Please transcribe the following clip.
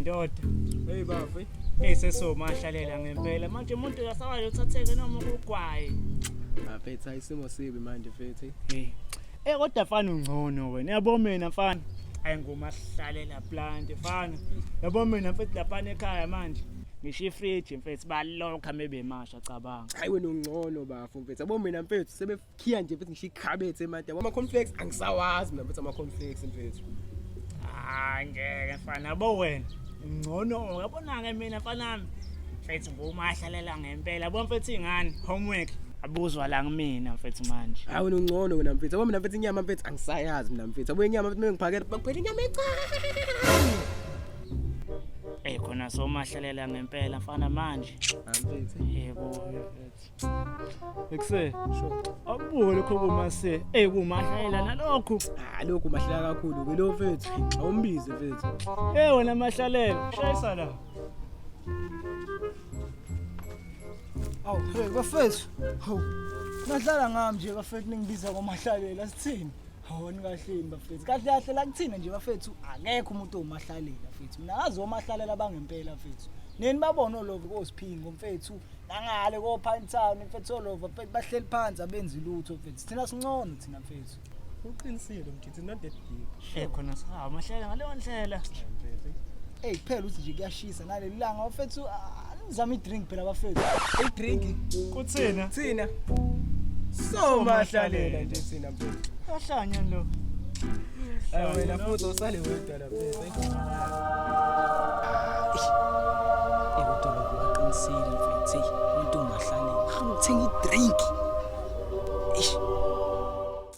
Ndoda. Hey bafo. Hey sesomahlalela ngempela. Manje umuntu akasawayo uthatheke noma ukugwayi. Mfethu hayi isimo sibi manje mfethu. Hey. Eh kodwa mfana ungcono wena. Yabo mina mfana. Hayi ngumahlalela plant mfana. Yabo mina mfethu lapha ekhaya manje. Ngisho ifridge mfethu balokha mebemasha cabanga. Hayi wena ungcono bafo mfethu. Yabo mina mfethu sebekhiya nje mfethu ngisho ikhabethe manje. Yabo ama cornflakes angisawazi mina mfethu ama cornflakes mfethu. Hayi ngeke mfana yabo wena. Ungcono yabona ke mina mfanami. Mfethu ngumahlalela ngempela. Yabo mfethu ingane homework abuzwa la kumina mfethu manje. Hayi wena ungcono wena mfethu. Yabo mina mfethu inyama mfethu angisayazi mina mfethu. Yabo inyama mfethu mina ngiphakela bangiphela inyama encane. Eh khona somahlalela ngempela mfana manje. Hayi mfethu. Yebo mfethu. Ekuse. Sure. Abuke lokho kumase. Eh kumahlalela nalokhu. Ah lokhu mahlela kakhulu ke lo mfethu. Awumbize mfethu. Eh wena mahlalela, shayisa la. Awu, hey bafethu. Hawu. Nadlala ngami nje bafethu ningibiza ngomahlalela sithini? Hawu nikahleni bafethu. Kahle kahle la kuthina nje bafethu akekho umuntu omahlalela mfethu. Mina ngazi omahlalela bangempela mfethu. Nini babona olova kosiphingo mfethu. Nangale ko Pine Town mfethu olova mfethu bahleli phansi abenzi lutho mfethu. Thina sincono thina mfethu. Uqinisile mjitsi not that deep. Eh khona sawa mahlalela ngaleyo ndlela. Mfethu. Ey kuphela ukuthi nje kuyashisa naleli langa bafethu nizama i-drink phela bafethu. I-drink Kuthina. thina. So mahlalela nje thina mfethu. Kahlanya lo. Hayi wena futhi usale wedwa la mfethu. Ekudolobha uqinisile mfethu. Umuntu ungahlalela. Hamba uthenga i-drink.